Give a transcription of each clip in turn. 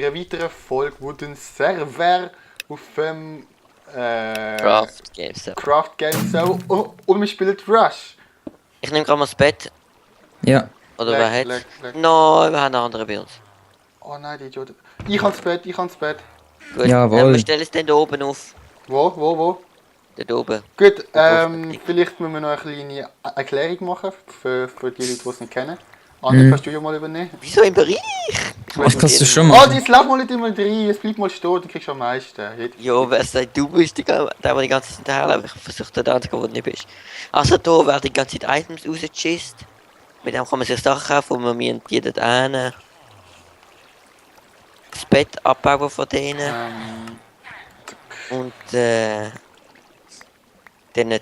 einer weiteren Folge Wooden Server auf dem Craft Games. Craft Games und wir spielen Rush. Ich nehme gerade mal das Bett. Ja. Oder wer hat? Leck. Nein, wir haben einen anderen bei uns. Oh nein, die Idioten. Ich kann ins Bett. Gut, Jawohl. wir stellen es dann da oben auf. Wo? Dort oben. Gut, Großartig. vielleicht müssen wir noch eine kleine Erklärung machen für die Leute, die es nicht kennen. Anne, kannst du ja mal übernehmen? Wieso im Bereich? Was kannst du schon Oh, machen? jetzt lauf mal nicht immer rein, es bleibt mal stehen, du kriegst am meisten. Ja, wer sagt, du bist der die ganze Zeit hinterherläuft. Ich versuche da anzugehen, wo du nicht bist. Also da werden die ganze Zeit Items rausgeschisst. Mit dem kann man sich Sachen kaufen und wir müssen die dort hin. Das Bett abbauen von denen. Und dann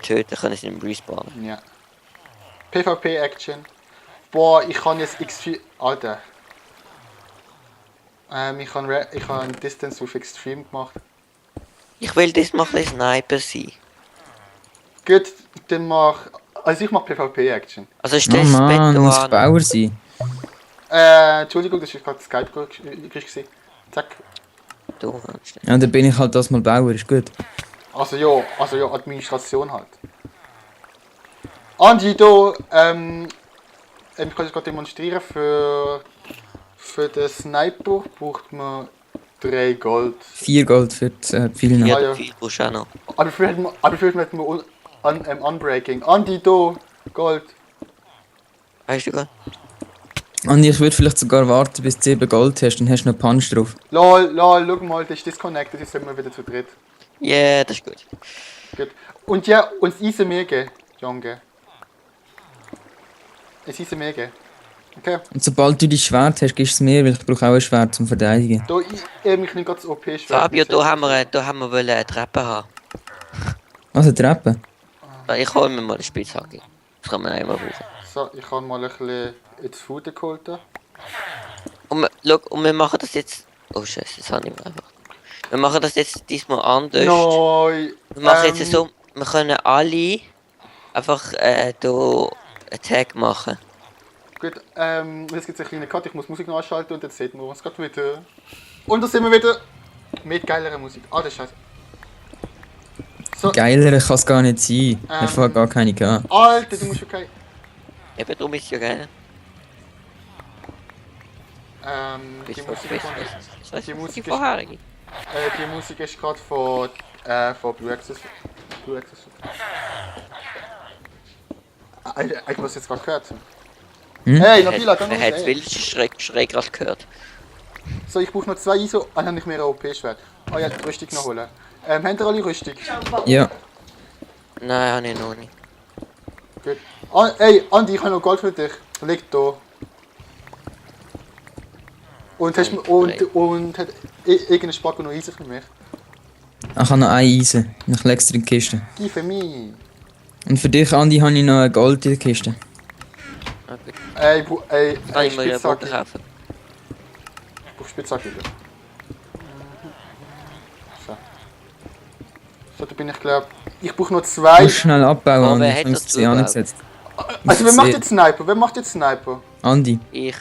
töten können sie im Respawnen. Ja. PvP-Action. Boah, ich kann jetzt Extreme... Alter. Ich habe Distance auf Extreme gemacht. Ich will diesmal ein bisschen Sniper sein. Gut, dann mach... Also ich mach PvP-Action. Also Oh stell das Bett Mann, muss da an. Bauer sein. Entschuldigung, das war gerade Skype-Gericht. Zack. Da anstellen. Ja, dann bin ich halt das mal Bauer, ist gut. Also ja, Administration halt. Andi, da, ich kann das gerade demonstrieren, für den Sniper braucht man 3 Gold. 4 Gold für die Pfeile. Ja, Ah, ja. der Pfeil brauchst du auch noch. Aber vielleicht hat man Unbreaking. Andi, da, Gold. Weißt du gar? Andi, ich würde vielleicht sogar warten, bis du 7 Gold hast, dann hast du noch Punch drauf. Lol, schau mal, das ist disconnected, jetzt sind wir wieder zu dritt. Ja, yeah, das ist gut. Gut. Und ja, uns Eisen mehr geben, Junge. Es Eisen mehr geben. Okay. Und sobald du dein Schwert hast, gibst du es mir, weil ich brauche auch ein Schwert zum Verteidigen. Da, ich nehme gerade das OP-Schwert. Fabio, da haben wir wollen eine Treppe haben. Also Treppe. Ich hole mir mal eine Spitzhacke. Das kann man einmal brauchen. So, ich habe mal ein bisschen ins Futter geholt. Und wir machen das jetzt... Oh Scheiße, das habe ich mir einfach... Wir machen das jetzt diesmal anders. Nein! Wir machen jetzt so, wir können alle einfach hier einen Tag machen. Gut, jetzt gibt es einen kleinen Cut, ich muss Musik noch anschalten und jetzt sehen wir uns gerade wieder. Und da sind wir wieder mit geilerer Musik. Ah, das ist scheiße. So, Geiler kann es gar nicht sein. Ich habe vorher gar keine gehabt. Alter, du musst okay. Eben, darum ist es ja geil. Die Musik Die Musik ist- vorherige. die Musik ist gerade von Blue Access. Ich muss jetzt gerade gehört. Hey, Nabila, komm Wer hat mal. es wild schräg gerade gehört? So, ich brauche noch 2 ISO. Ah, dann habe ich mehr OP-Schwert. Oh ja, die Rüstung noch holen. Habt ihr alle Rüstung? Ja. Nein, habe ich noch nicht. Gut. Ey, Andi, ich habe noch Gold für dich. Liegt da. Und hast und hat irgendein Spacko noch Eisen für mich? Ich habe noch ein Eisen. Ich lege es in die Kiste. Give me. Und für dich, Andi, habe ich noch ein Gold in der Kiste. Ah, gut. Ey, Kann ich mir ja Boden Spitzhacke. kaufen? Ich brauche Spitzhacke. So, da bin ich glaube. Ich brauche noch Du 2. musst schnell abbauen, Oh, Andi. wer Ich hat habe das es dir angesetzt. Also, wer macht jetzt Sniper? Wer macht jetzt Sniper? Andi. Ich.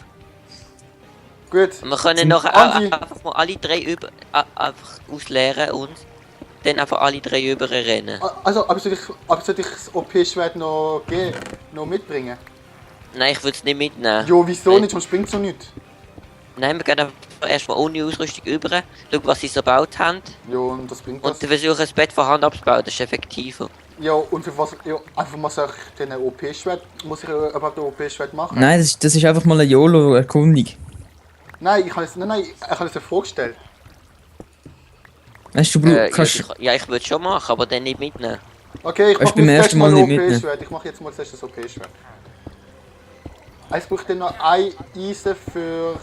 Gut. Und wir können nachher Andi. einfach mal alle 3 einfach ausleeren und dann einfach alle 3 überrennen. Also, aber soll ich das OP-Schwert noch geben? Noch mitbringen? Nein, ich würde es nicht mitnehmen. Jo, wieso Weil- nicht? Sonst bringt es noch nicht. Nein, wir gehen einfach erstmal ohne Ausrüstung über. Schauen, was sie so gebaut haben. Jo, und das bringt Und das. dann versuchen, das Bett von Hand abzubauen. Das ist effektiver. Ja, und für was? Ja, einfach mal sag ich den OP-Schwert. Muss ich überhaupt ein OP-Schwert machen? Nein, das ist einfach mal eine YOLO-Erkundung. Nein, ich habe es ja vorgestellt. Weißt du, kannst... Ich würde es schon machen, aber dann nicht mitnehmen. Okay, ich Weißt mache du, beim jetzt ersten mal Mal ein nicht mitnehmen. OP-Schwert. Ich mache jetzt mal zuerst das OP-Schwert. Es braucht dann noch ein Eisen für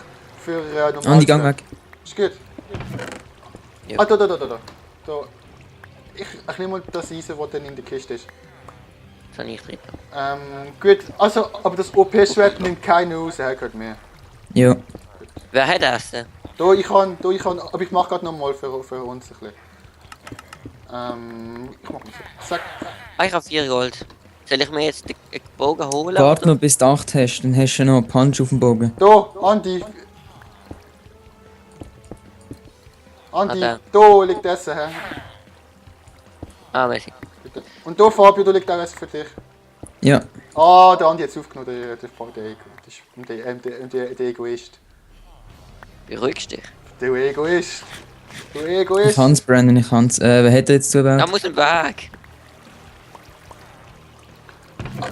normal. Andi, gang weg. Ist gut. Ja. Ah, da. Ich nehme mal das Eisen, das dann in der Kiste ist. Das habe ich drin. Gut, also, aber das OP-Schwert nimmt keine raus, gehört mir. Ja. Wer hat das denn? Da, ich kann, aber ich mache gerade nochmal für uns ein bisschen. Ich mach mal so. Zack. Ah, ich habe 4 Gold. Soll ich mir jetzt den Bogen holen? Warte oder? noch bis du 8 hast, dann hast du noch einen Punch auf dem Bogen. Da, Andi. Andi, der. da liegt Essen, hä? Ah, merci. Bitte. Und da, Fabio, da liegt auch Essen für dich. Ja. Ah, der Andi hat es aufgenommen, der Egoist. Beruhigst dich. Der Egoist. Der Ich Egoist. kann's, Brandon, ich kann's. Wer hat jetzt Da zugebaut? muss ein Weg.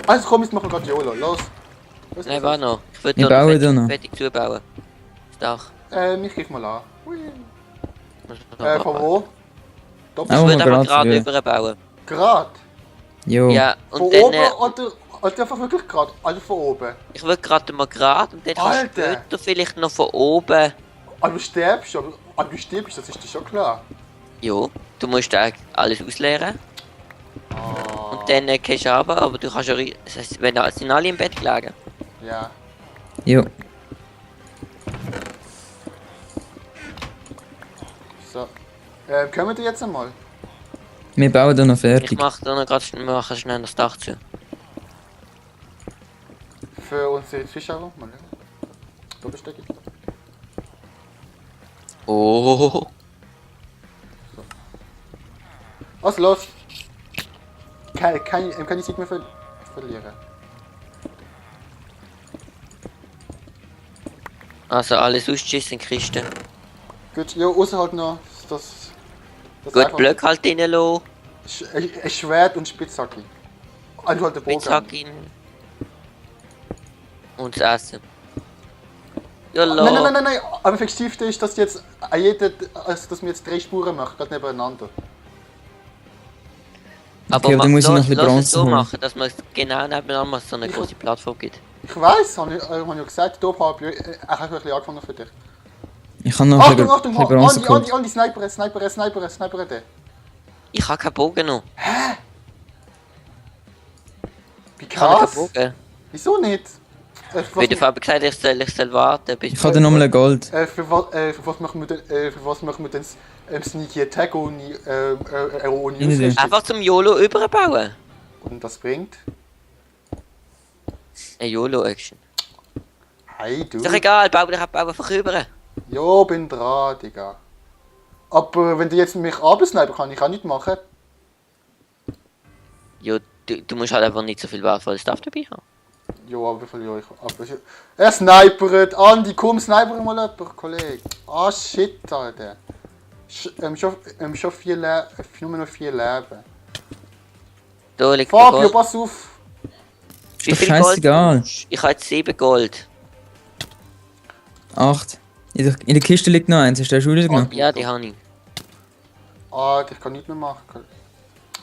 Also komm, jetzt machen wir gerade YOLO, los. Los, Nein, los, warte los. noch. Ich würde Wir da noch bauen da noch. fertig zubauen. Das Dach. Ich greif mal an. Hui. Von wo? Doppel. Ich Auch würde mal einfach gerade gerade für- überbauen. Grad. Jo. Ja, Von und dann... oben oder einfach wirklich grad? Also von oben. ich würde gerade mal gerade und dann kannst du Alter. später vielleicht noch von oben... Aber du stirbst, aber du stirbst, das ist dir schon klar. Jo, du musst alles ausleeren. Ah, Und dann gehst du runter, aber du kannst ja... Das heisst, wenn da sind alle im Bett gelegen. ja. Jo. So. Können wir jetzt einmal? Wir bauen da noch Ich fertig. mache da noch gerade schnell das Dach zu. Für unsere Fischer mal. Ja. Da bist du. Oh. Was los? Kann ich nicht mehr verlieren. Also alles ausgeschissen in Kisten. Gut, ja, außer halt noch das Gut, einfach- Blöcke halt reinlassen. Ein Schwert und Spitzhacke. Also halt der Bogen. Spitzhacken. Und das Essen. Ja, Nein. Aber effektiv ist, dass jetzt dass wir jetzt 3 Spuren machen, gerade nebeneinander. Aber Okay, dann muss ich noch ein bisschen lass es Bronze so holen. machen, dass man es genau nebeneinander so eine große Plattform gibt. Ich weiss, habe ich ja gesagt, da habe ich ein bisschen angefangen für dich. Ich kann noch ein bisschen Achtung, Bronze geholt. Andi, Sniper, der. Ich habe keinen Bogen noch. Wie Ich habe keinen krass. Bogen. Wieso nicht? Wie der Fabi gesagt hat, ich soll warten bis... Ich habe nochmal ein Gold. Für was machen wir denn Sneaky Attack ohne Idee. Ausrüstung? Einfach zum YOLO überbauen. Und das bringt? Eine YOLO-Action. Hey du. Ist doch egal, bau einfach rüber. Jo, bin dran, Digga. Aber wenn du jetzt mich absnipen kann ich auch nicht machen. Jo, du musst halt einfach nicht so viel wertvolles Stuff dabei haben. Jo, aber wie viel ich. Er snipert! Andi, komm, sniper mal jemand, Kollege. Ah, shit, Alter. Schon 4 Leben. Nur noch 4 Leben. Da liegt der Fabio, Gold. pass auf! Wie doch viel Gold? scheißegal. brauchst du? Ich habe jetzt 7 Gold. 8. In der Kiste liegt noch eins. Hast du den Schule genommen? Ja, die habe ich. Ah, ich kann nichts mehr machen.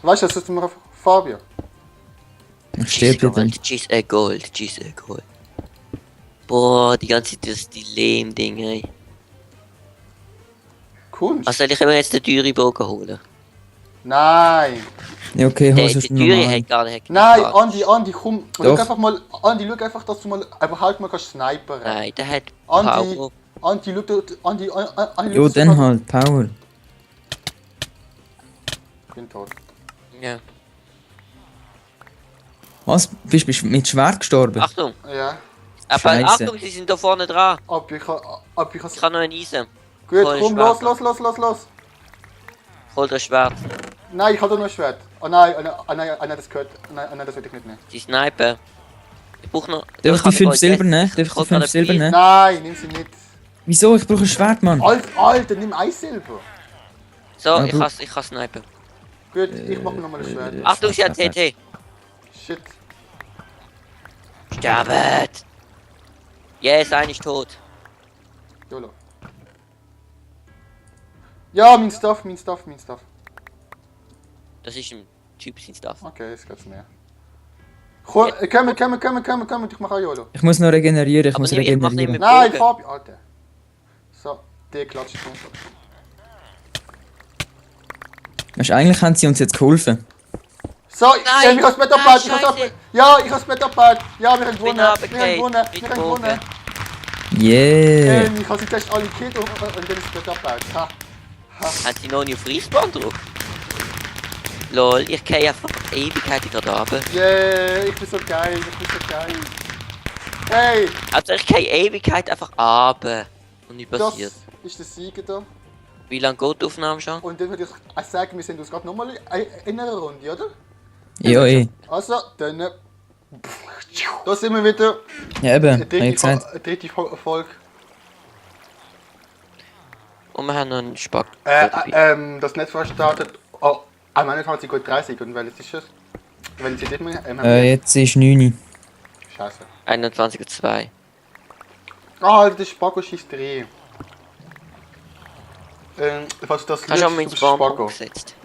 Weißt du, das ist mir einfach Fabio. Ich sterbe ja dann. Tschüss, Gold. Boah, die ganze Zeit das die Lehm-Dinge. ey. Kunst? Also soll ich mir jetzt den teuren Bogen holen? Nein! Ja, okay, Der hast du teure normal. hat gar nicht... Nein, Andi, komm. Schau Doch. einfach mal, Andi, schau einfach, dass du mal überhaupt mal kannst snipern. Nein, der hat Andi, Power. Andi, schau dort, Andi, Jo, schau dann mal- halt. Power. Ich bin tot. Ja. Was? Bist du mit Schwert gestorben? Achtung! Ja. Aber Scheiße. Achtung, sie sind da vorne dran. Ab ich Ich habe noch einen Eisen. Gut, voll komm, Schwert. los. Hol das Schwert. Nein, ich hatte nur ein Schwert. Oh nein, das gehört. Nein, das will ich nicht nehmen. Die Sniper. Ich brauche noch... Darf ich die hab 5 Gold. Silber nehmen? Darf ich hol die 5 gerade Silber ein nehmen? Nein, nimm sie nicht. Wieso? Ich brauche ein Schwert, Mann. Alter, nimm Eissilber. So, Ja, ich du- kann snipen. Gut, ich mach mir nochmal ein Schwert. Achtung, sie hat TT. Shit. Sterbet! Yes, einer ist tot. YOLO. Ja, mein Stuff. Das ist ein Typ sein Stuff. Okay, jetzt geht's mehr. Komm, komm, ich mach auch YOLO. Ich muss noch regenerieren, ich Aber muss nicht- ich mach nicht regenerieren. mit- Nein, Bogen. Fabio, Alter. So, der klatscht runter. Weißt du, eigentlich haben sie uns jetzt geholfen. So, Nein! ich hab's Bett Nein, abgebaut, Scheiße! Ja, ich hab's Bett abgebaut. Ja, wir haben Ich bin gewonnen, runtergefallen. Mit Bogen. Yeah. Ich hab sie gleich alle gekillt und dann ist das Bett abgebaut. Ha. Hat sie noch nie auf Respawn drauf? Lol, ich gehe einfach Ewigkeiten gerade runter. Yeah, ich bin so geil. Hey, Also ich gehe Ewigkeit einfach runter. Und nicht das passiert. ist der Sieger da. Wie lange geht die Aufnahme schon? Und dann würde ich auch sagen, wir sind uns gerade nochmal in einer Runde, oder? Ja, eh. Also, dann. Da sind wir wieder. Ja, eben. Eine Hab ich gesagt. dritte Folge. Und wir haben noch einen Spack. Das Netz startet. Oh, am 21:30 Uhr. Und welches ist es? Welche Zeit haben wir? Jetzt ist 9 Uhr. Scheiße. 21:02. Ah, Alter, das Spago schießt 3. Was das Hast du auch meinen Spago Spago? gesetzt?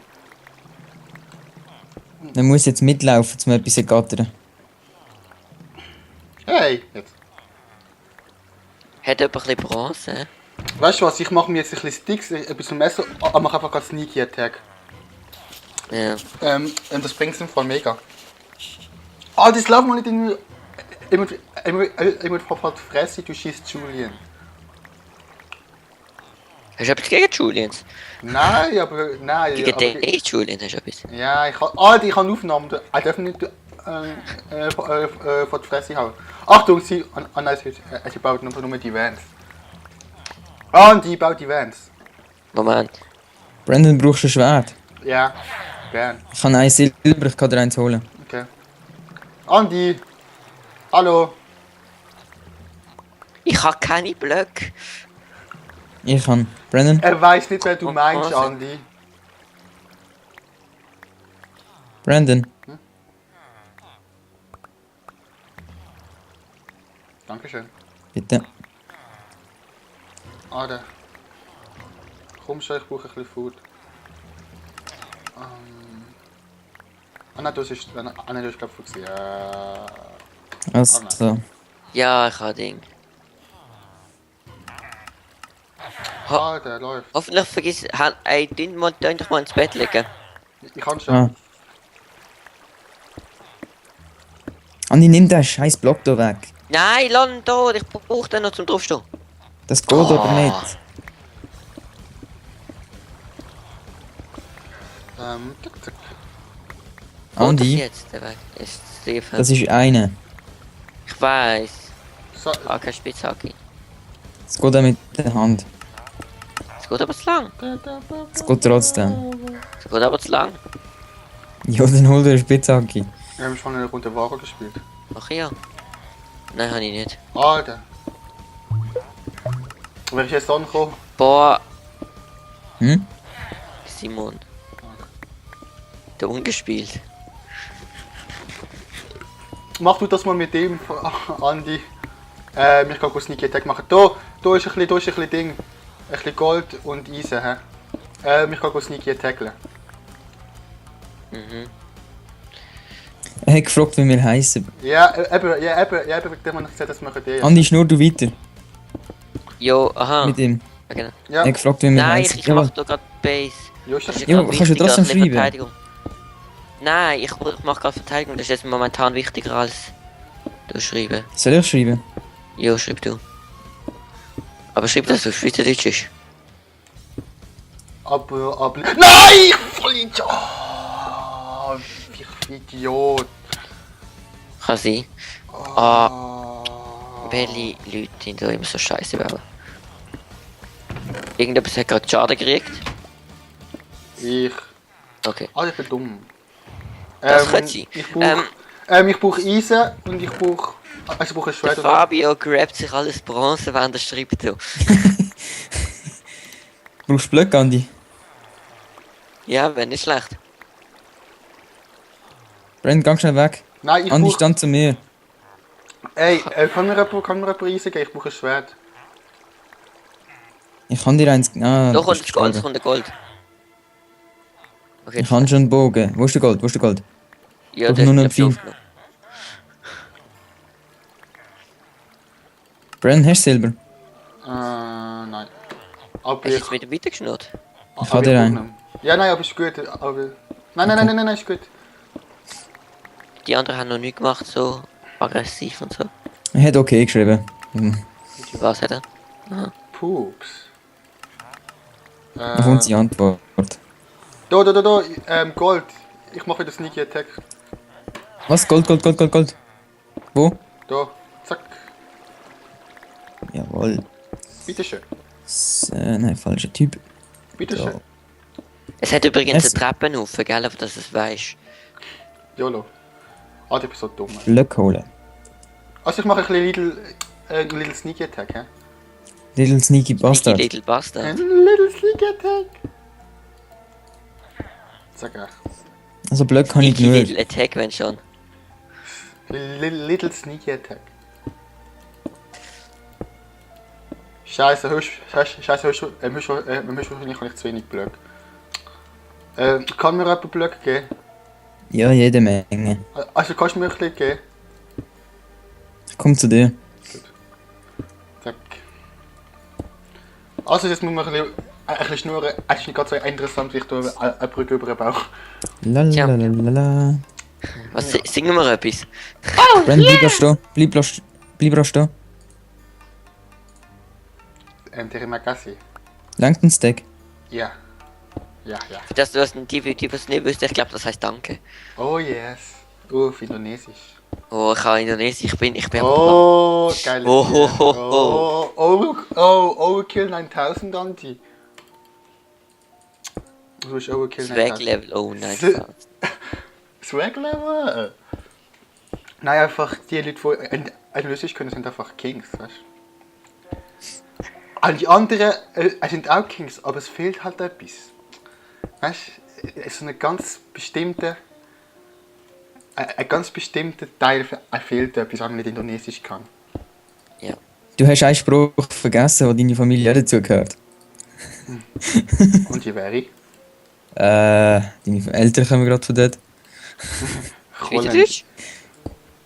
Man muss jetzt mitlaufen, um etwas zu ergattern. Hey, jetzt. Hat jemand ein bisschen Bronze? Weißt du was, ich mache mir jetzt ein bisschen Sticks, ein bisschen Messer, aber mache einfach einen Sneaky Attack. Ja. Und das bringt es im Fall mega. Ah, das läuft mal nicht in. Immer vor die Fresse, du schießt Julian. Hast du etwas gegen Julians? Nein, aber. Nein, Gegen aber, den Julian hast du etwas? ja, ich kann. Ah, ich kann Aufnahmen. Er darf nicht vor die Fresse hauen. Achtung, sie baut nur die Vans. Ah, und die baut die Vans. Moment. Brandon, brauchst du ein Schwert? Ja, gern. Ich habe ein Silber, ich kann dir eins holen. Okay. Andi! Hallo! Ich habe keine Blöcke. Ich kann. Brandon? Er weiß nicht, wer du Oh, meinst, Wahnsinn. Andi. Brandon? Dankeschön. Bitte. Alter. Komm schon, ich brauche ein bisschen Food. Nein, du bist glaube ich ja. Also. Ja, ich habe Ding. Alter, läuft. Hoffentlich vergiss. Ey, dünn doch mal ins Bett legen. Ich kann schon. Ah. Andi, nimm den scheiß Block da weg. Nein, lass ihn da. Ich brauche den noch zum draufstehen. Das geht aber nicht. Tick, tick. Wo ist Andi, jetzt der Weg? Ist Stephen. das ist eine. Ich weiß. So, Ah, keine Spitzhacke. Es geht auch mit der Hand. Es geht aber zu lang. Es geht trotzdem. Es geht aber zu lang. Ja, dann hol dir eine Spitzhacke. wir haben schon eine Runde Ware gespielt. Ach ja. Nein, habe ich nicht. Alter. Wer ist jetzt angekommen? Boah, Hm? Simon. Der ungespielt. Mach du das mal mit dem, Andi. Ich kann kurz Sneaky Attack machen. Da ist ein bisschen Ding. Ein bisschen Gold und Eisen, hä? Ich kann kurz Sneaky Attacken. Mhm. Er hat gefragt, wie wir heißen. Ja, eben, wegen dem habe ich gesagt, das machen die. Andi, schnur du weiter Jo, aha. mit ihm. Ja, genau. Er Ja, hat gefragt, wie wir Nein, heißen. ich mach da gerade Base. ja, ist Das das ist Ja, grad kannst du wichtiger trotzdem als eine schreiben? Verteidigung. Nein, ich mach gerade Verteidigung. Das ist jetzt momentan wichtiger als du schreiben. Soll ich schreiben? Jo, schreib du. Aber schreib, dass du Schweizerdeutsch ist. aber. Nein! Voll Idiot! Oh, wie Idiot! Kann sein. Ah. Welche Leute sind da immer so scheiße bauen? Irgendjemand hat gerade Schaden gekriegt. Ich. Okay. Ah, ich bin dumm. Das könnte sein. Ich brauche Eisen und ich brauche. Also ich brauche ein Der Schwert. Fabio grabt sich alles Bronze, während er schreibt. Du. Brauchst du Blöcke, Andi? Ja, wäre nicht schlecht. Brandon, gang schnell weg. Nein, ich Andi, brauche. stand zu mir. Ey, kann mir jemand Eisen geben? Ich brauche ein Schwert. Ich kann dir eins... Ah, Da du kommt bist das Gold, gestorben. kommt der Gold. Okay, Ich habe schon einen Bogen. Wo ist der Gold? Wo ist der Gold? ja, doch das nur noch ist ein Pfeil. aufgenommen. Brandon, hast du Silber? Nein. Aber Hast du jetzt mit dem weitergeschnurrt? Ich habe dir einen. brauche ihn. Ja, nein, aber ist gut. Aber. Nein, ist gut. Die anderen haben noch nichts gemacht, so aggressiv und so. Er hat okay geschrieben. Hm. Was hat er? Pups. Da kommt die Antwort. Da, Gold. Ich mache wieder Sneaky Attack. Was? Gold, Gold, Gold, Gold, Gold. Wo? Da, zack. Jawohl. Bitteschön. Nein, falscher Typ. Bitteschön. Es hat übrigens Es- eine Treppe auf, gell, auf dass du es weißt. YOLO. Ah, du bist so dumm. Blöcke holen. Also ich mache ein bisschen Little Sneaky Attack, hä? Little Sneaky Sneaky Bastard. Little Ein Bastard. Little Sneaky Attack. Sag echt. Also Blöcke kann ich Sneaky genug. Little Attack, wenn schon. Little Sneaky Attack. Scheiße, hörst du, wahrscheinlich habe ich zu wenig Blöcke. Kann mir jemand Blöcke geben? Ja, jede Menge. Also kannst du mir ein bisschen geben? Ich komm zu dir. Zack. Also jetzt muss man ein bisschen schnurren. Es ist nicht gerade so interessant, wie ich hier eine Brücke über den Bauch. Lalalala. Was, singen wir etwas? Brand, bleib da stehen. Bleib da stehen. Der Magazin. Langt ein Stack. Ja. Ja, ja. Für das du das die was nicht wüsste, ich glaube das heißt Danke. Oh yes. Auf Indonesisch. Oh, ich kann Indonesisch, ich bin Oh, geil. Oh, ho, ho, ho. Overkill 9000 Anti. Du hast Overkill Swag 9000. Level, oh nein. Swag Level? Nein, einfach die Leute, die Indonesisch können, sind einfach Kings, weißt du? All die anderen sind auch Kings, aber es fehlt halt etwas. Weißt du, es ist ein ganz bestimmter Teil fehlt etwas, was man nicht Indonesisch kann. Ja. Du hast einen Spruch vergessen, wo deine Familie auch dazu gehört. Und die wäre Deine Eltern kommen gerade von dort. Schweizerdeutsch?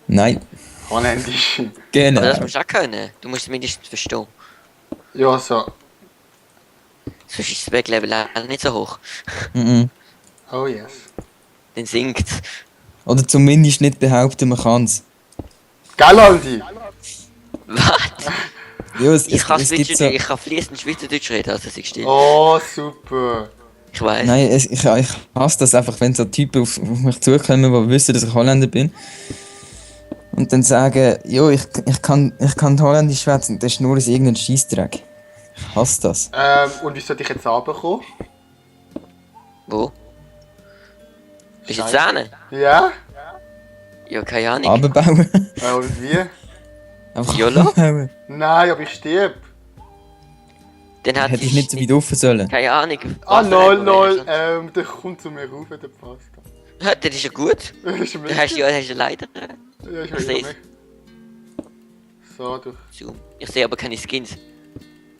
Nein, Holländisch. genau. Aber das musst du auch können. Du musst es mindestens verstehen. Ja, so. Sonst ist das Swag Level auch nicht so hoch. Mhm. Oh yes. Dann singt's. Oder zumindest nicht behaupten, man kann's. Geil, Andi! Was? Ja, Ich kann es gibt so... ich kann fließend Schweizerdeutsch reden, also es ist still. Oh, super. Ich weiß. Nein, ich hasse das einfach, wenn so Typen auf mich zukommen, die wissen, dass ich Holländer bin. Und dann sagen, jo, ich kann Holländisch schwätzen, das ist nur irgendein Scheissdreck. Ich hasse das. Und wie soll ich jetzt runterkommen? Wo? Bist du jetzt Scheiße. Zähne? Ja? Ja, keine Ahnung. Abbauen. Und wie? Einfach YOLO? abbauen. Nein, aber ich stirb. Dann hat Hätte ich nicht so weit offen sollen. keine Ahnung. Ah, was lol, er lol. hat. Der kommt zu mir rauf, der Pasta. Ja, das ist ja gut. Das ist Dann mega. hast du leider Ja, ich ich seh's. weiß. So, du. Zoom. Ich sehe aber keine Skins.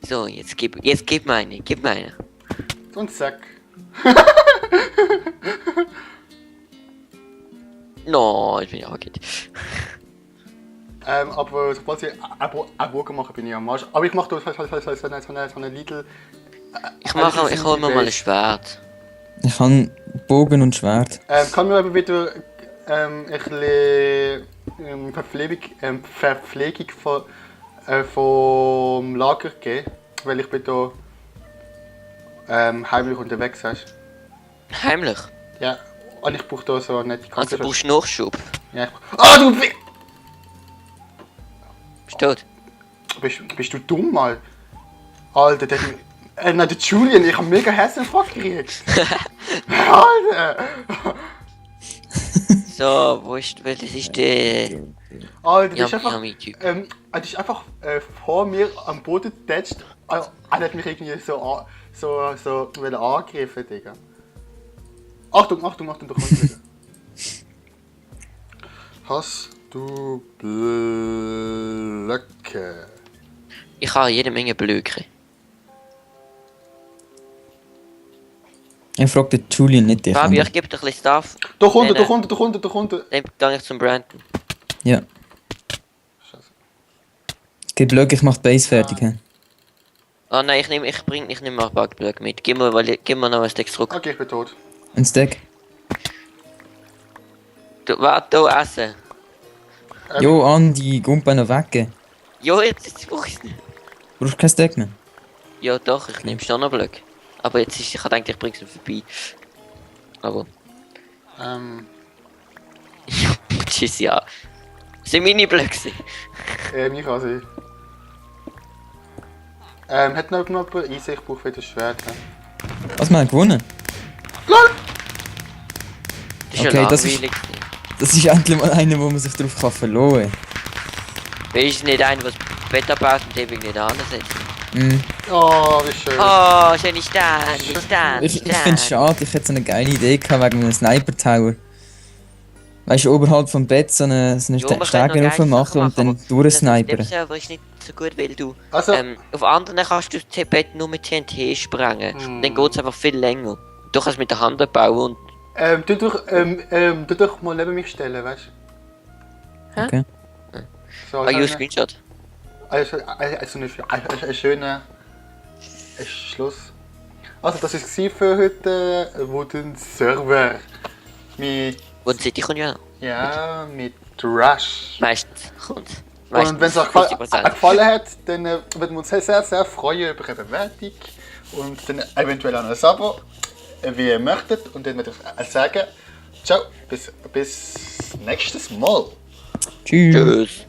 So, jetzt gib mir eine. Und zack. No, ich bin ja auch gut. Aber sobald ich eine Burger mache, bin ich am Arsch. Aber ich mache da so eine Little... Ich hol mir mal ein Schwert. Ich habe Bogen und Schwert. Kann mir aber wieder ein bisschen Verpflegung vom Lager geben? Weil ich bin da heimlich unterwegs, weißt du? Heimlich. Ja, und ich brauche da so nicht die Also ganze... brauchst du Nachschub. Ja, ich brauch... Ah, du... Bist du tot? Bist du dumm, mal? Alter, nein, der Julian, ich hab mega Herzinfarkt gekriegt. Alter! So, wo ist, das ist der... Alter, der Ja, ist einfach... Yummy-Typ. Er ist einfach vor mir am Boden getatscht. Er hat mich irgendwie so angegriffen, Digga. Achtung, du kommst wieder. Hast du Blöcke? Ich habe jede Menge Blöcke. Ich frage den Julian nicht dich. Fabio, Ander. ich gebe dir ein bisschen Stuff. Doch runter. Dann gehe ich zum Brandon. Ja. Scheiße. Gib Blöcke, ich mach die Base fertig. hä? Oh nein, ich nehme mal Backblöcke mit. Gib mir noch ein Stück zurück. Okay, ich bin tot. Ein Stack. Du, warte, da essen. Jo, Andi, Gumpa noch weg. Jo, jetzt brauche ich es nicht. Brauchst du kein Stack mehr? Ja doch, ich nehme schon noch Blöcke. Aber jetzt ist, ich denke, ich bring's noch vorbei. Aber... Tschüss, ja. Das sind meine Blöcke. Ich kann sie. Hat noch jemand Eisen? Ich brauche wieder Schwert. Was, wir haben gewonnen? Das ist ja Okay, das ist- langweilig. Das ist endlich mal einer, wo man sich drauf verlassen Weil ist nicht einer, der das Bett abbaut und ewig nicht ansetzt. kann. Mhm. Oh, wie schön. Oh, schöne Stern, Stern, Ich finde es schade, ich hätte so eine geile Idee gehabt wegen einem Sniper-Tower. Weißt du, oberhalb vom Bett so eine Ja, wir können noch Stege geile rauf machen Sachen und dann machen, aber Der durchsnipern. Server ist nicht so gut, weil du Also, auf anderen kannst du das Bett nur mit TNT sprengen. Hm. Dann geht es einfach viel länger. Du kannst mit der Hand bauen und tu doch mal neben mich stellen, weißt du? Okay. So, you Screenshot. also ein schöner Schluss. Also, das war für heute, wo den Server mit, Und City kommt ja noch. ja, mit Rush. Meistens kommt. Und wenn es euch gefallen hat, dann würden wir uns sehr, sehr, sehr freuen über eine Bewertung und dann eventuell auch ein Abo, wie ihr möchtet. Und dann würde ich sagen, ciao, bis nächstes Mal. Tschüss. Tschüss.